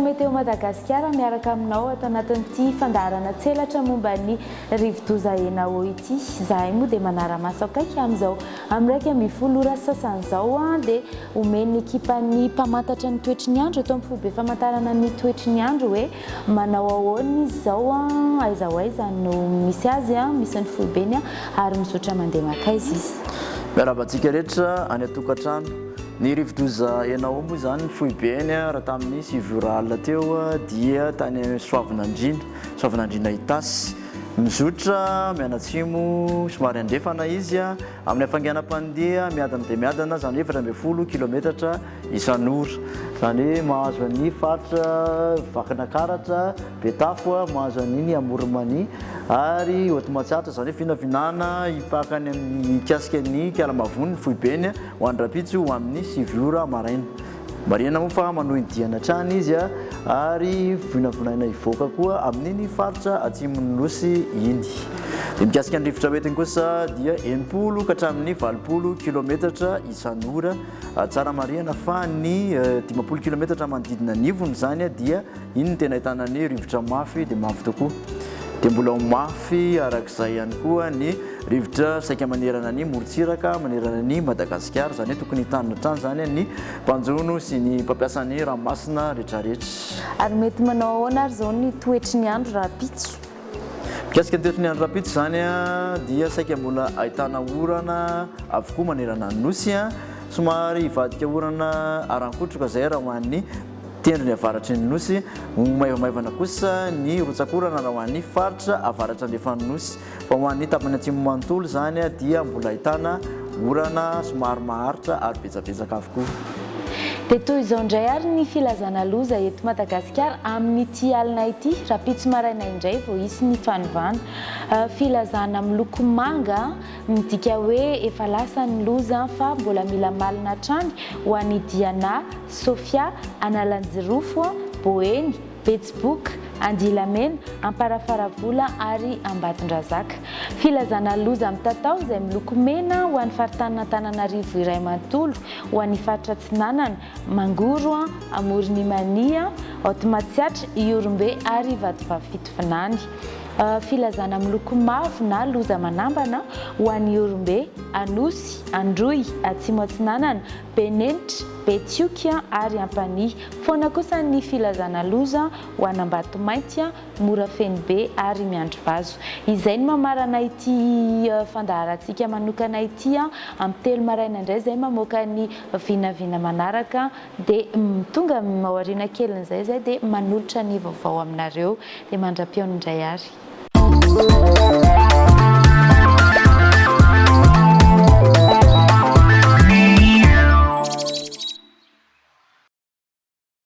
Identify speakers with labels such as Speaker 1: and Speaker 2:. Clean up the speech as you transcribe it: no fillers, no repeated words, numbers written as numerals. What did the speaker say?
Speaker 1: Météo Madagasikara miaraka aminao ato anatin'ity fandaharana tselatra momba ny rivodoza Enao ity. Izahay moa dia manara-maso akaiky amin'izao amin'ny 11 ora sy sasany izao dia omen'ny ekipan'ny mpamantatra ny toetry ny andro eto amin'ny foibe famantarana ny toetry ny andro hoe manao ahoana izy izao, aiza ho aiza no misy azy, misy ny foibeny ary mizotra mandeha mankaiza izy.
Speaker 2: Miarahaba antsika rehetra any an-tokantrano. Ny rivodoza Enao moa izany ny foibeny raha tamin'ny 9 ora alina teo dia tany Soavinandriana, Soavinandriana Itasy. Mizotra mianatsimo somary andrefana izy amin'ny hafainganam-pandeha miadana dia miadana, izany hoe 14 kilometatra isan'ora. Izany hoe mahazo an'ny faritra Vakinakaratra, Betafo, mahazo an'iny Amoron'i Mania ary Haute Matsiatra, izany hoe vinavinana hipaka any amin'ny hikasika ny Ikalamavony ny foibeny ho an'ny rahampitso ho amin'ny 9 ora maraina. Marihina moa fa manohy ny diany hatrany izy ary vinavinaina hivoaka koa amin'iny faritra atsimon'ny Nosy iny. Dia mikasika ny rivotra hoentiny kosa dia 60 ka hatramin'ny 80 kilometatra isan'ora. Tsara marihana fa ny 50 kilometatra manodidina ny ivony izany dia iny no tena ahitana ny rivotra mafy dia mafy tokoa. Dia mbola ho mafy arak'izay ihany koa ny rivotra saika manerana ny morontsiraka manerana ny Madagasikara. Izany hoe tokony hitandrina hatrany izany ny mpanjono sy ny mpampiasa ny ranomasina rehetrarehetra.
Speaker 1: Ary mety manao ahoana ary izao ny toetry ny andro rahampitso?
Speaker 2: Mikasika ny toetry ny andro rahampitso izany dia saika mbola ahitana orana avokoa manerana ny Nosy. Somary hivadika orana aran-kotroka izay raha ho an'ny tendrony avaratry ny Nosy. Ho maivamaivana kosa ny rotsak'orana raha ho an'ny faritra avaratra andrefan'ny Nosy. Fa ho an'ny tapany atsimo manontolo izany dia mbola ahitana orana somary maharitra ary betsabetsaka avokoa.
Speaker 1: Dia toy izao indray ary ny filazana loza eto Madagasikara amin'ity alina ity, rahampitso maraina indray vao hisy ny fanovana. Filazana miloko manga midika hoe efa lasa ny loza fa mbola mila malina hatrany ho an'i Diana, Sofia, Analanjirofo, Boeny, Betsiboka, Andilamena, Amparafaravola ary Ambatondrazaka. Filazana loza mitatao izay miloko mena ho an'ny faritanin'Antananarivo iray manontolo, ho an'ny faritra Atsinanana, Mangoro, Amoron'i Mania, Haute Matsiatra, Ihorombe ary Vatovavy Fitovinany. Filazana miloko mavo na loza manambana ho an'i Ihorombe, Anosy, Androy, Atsimo Atsinanana, Benenitra, Betioky ary Ampanihy. Foana kosa ny filazana loza ho an'Ambatomainty, Morafenobe ary Miandrivazo. Izay no mamarana ity fandaharantsika manokana ity. Amin'ny 3 maraina indray izay mamoaka ny vinavina manaraka dia tonga aoriana kelin'izay izay dia manolotra ny vaovao aminareo. Dia mandra-pihaona indray ary.